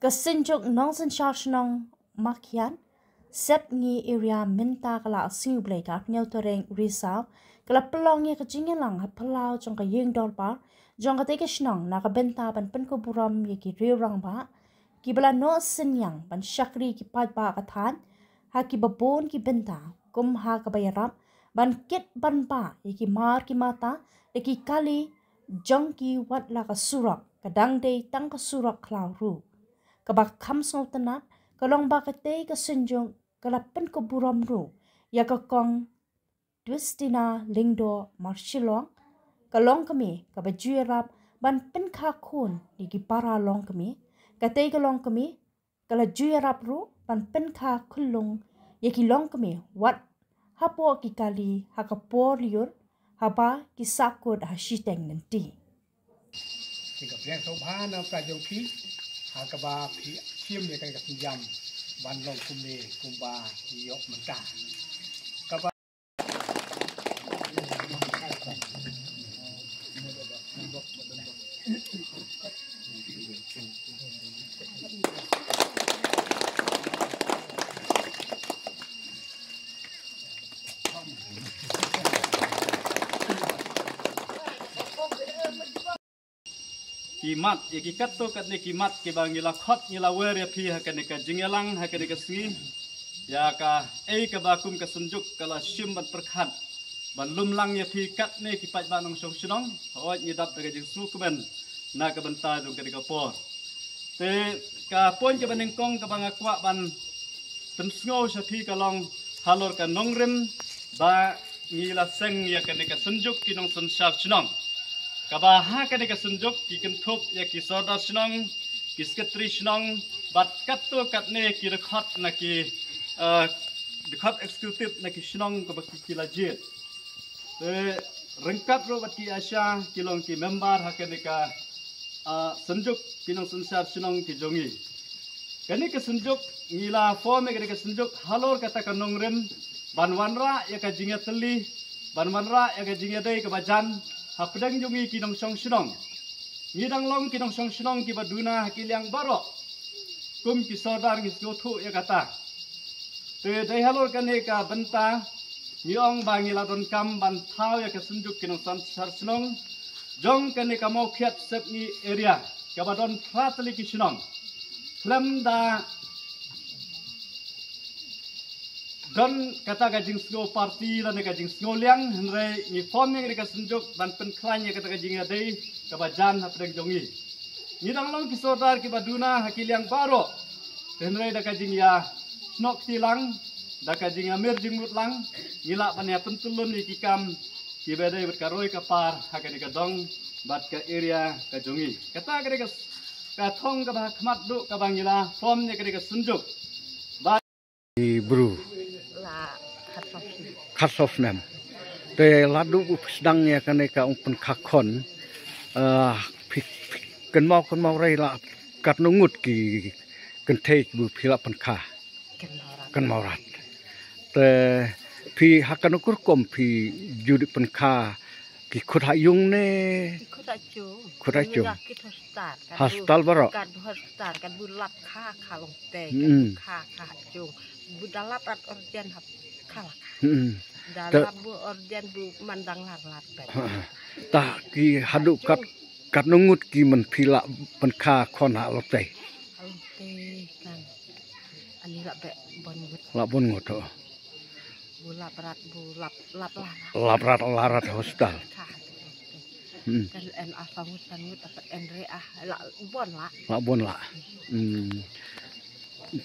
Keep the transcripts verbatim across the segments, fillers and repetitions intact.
Ka Synjuk Nongsynshar Shnong Makian, Sepngi Area mynta ka la sngi U Blei ka arphew hynñiew tarik Risaw, ka la pynlong ïa ka jingïalang ha phyllaw jong ka ïing dorbar jong katei ka shnong na ka bynta ban pynkup burom ïa ki riew rangbah kiba la noh synñiang ban shakri ki paidbah ka thaiñ ha kiba bun ki bynta, kum ha kaba ïarap ban kit ban bah ïa ki mar ki mata da ki kali jong ki, wat la ka surok ka dang dei tang ka surok khlaw ruh. Kaba kham sngewtynnat ka long ba katei ka Synjuk ka la pynkup burom ruh ïa ka Kong Twistina Lyngdoh Marshillong, ka longkmie kaba ju ïarap ban pynkha khun ïa ki para longkmie. Katei ka longkmie ka la ju ïarap ruh ban pynkha khyllung ïa ki longkmie wat hapoh ki kali ha ka por lyiur, haba ki sahkut ha shiteng lynti. Te ka pliang sngewbha na ka jong phi ha kaba phi shim ïa ka synjam ban long kumne kumba ki ïoh mynta. Kaba ki mat, ïa ki katto katne ki mat kiba ngi la khot, ngi la wer ïa phi ha kane ka jingïalang ha kane ka sngi. Ïa kaei kaba kum ka Synjuk ka la shim ban pyrkhat ban lum lang ïa phi katne ki paidbah nongshong shnong, hooid ngi dap da ka jingsngewkmen na ka bynta jong kane ka por. Te ka point kaba nyngkong kaba nga kwah ban pynsngew sha phi ka long halor ka nongrim ba ngi la seng ïa kane ka Synjuk ki nongsynshar shnong. Kaba ha kane ka Synjuk ki kynthup ïa ki sordar shnong, ki sekretari shnong, bad katto katne ki dkhot na ki, eh, dkhot eksekutif na ki shnong kaba ki, ki la jied. Te ryngkat ruh bad ki ASHA ki long ki member ha kane ka, ah, Synjuk ki nongsynshar shnong ki jong ngi. Kane ka Synjuk ngi la form ïa kane ka Synjuk halor kata ka nongrim ban wanrah ïa ka jingïatylli, ban wanrah ïa ka jingïadei kaba jan hapdeng jong ngi ki nongshong shnong. Ngi dang long ki nongshong shnong kiba duna ha ki liang baroh kum ki sordar, ngi sngewthuh ïa kata. Te dei halor kane ka bynta ngi ong ba ngi la donkam ban thaw ïa ka Synjuk ki nongsynshar shnong jong kane ka Mawkhiat Sepngi area kaba don phra tylli ki shnong. Khlem da don kata ka jingsngew party lane ka jingsngew liang, hynrei ngi form ïa kane ka Synjuk ban pynkhlaiñ ïa kata ka jingïadei kaba jan hapdeng jong ngi. Ngi dang long ki sordar kiba duna ha ki liang baroh. Te hynrei da ka jingïasnoh kti lang, da ka jingïamir jingmut lang, ngi lah ban ïa pyntyllun ïa ki kam kiba dei bad ka roi ka par ha kane ka dong bad ka area ka jong ngi. Kata ka dei ka, ka thong kaba ha khmat duh kaba ngi la form ïa kane ka Synjuk. Bad i bru. La khatsof. Khatsof snem. Te la duh u phi sdang ïa kane ka ong pynkha khon. Ah, phi, phi, kynmaw, kynmaw rei la katno ngut ki kynthei kiba phi la pynkha. Kynmaw rat. Kynmaw rat. Te phi ha kano ka rukom phi ju dei pynkha, ki khut ha ïung ne? Ki khut ha ïung. Khut ha ïung. Ngi ki hospital. Hospital baroh. Kat hospital, kat bu lap kha kha long te, kat bu kha kha ha ïung. Bu da lap rat urgent hap kha la kha. Hmm. Da lap bu urgent bu man dang lar lar pet. Ha, ha. Ta ki haduh kat, katno ngut ki man phi la pynkha khon ha lok tei? Ha lok tei kan. Ani la beh bon ngut. La bon ngut, oh. Bu lap rat, bu lap, lap la rat. Lap rat, la rat hospital. Kha. Hmm. Kan en ah sangut sangut dapat en re ah la bon la. La bon la. Hmm.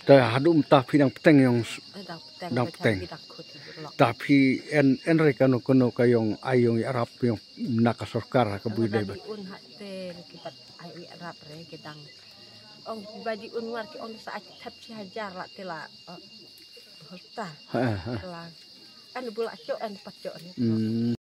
Te haduh mynta phi dang bteng ïong s-, eh, dang bteng, dang bteng. Dang khut lok. Ta phi en, en re kano kano ka ïong ai ïong ïarap ïong na ka sorkar ka bui dei ba. Di un ha te ki bat ai ïarap re ki dang. Ong ba di un war ki ong sa ai thep shi hajar la te la, eh, hospital. Ha, ha. La. An bu la cho an pat cho ni. Hmm.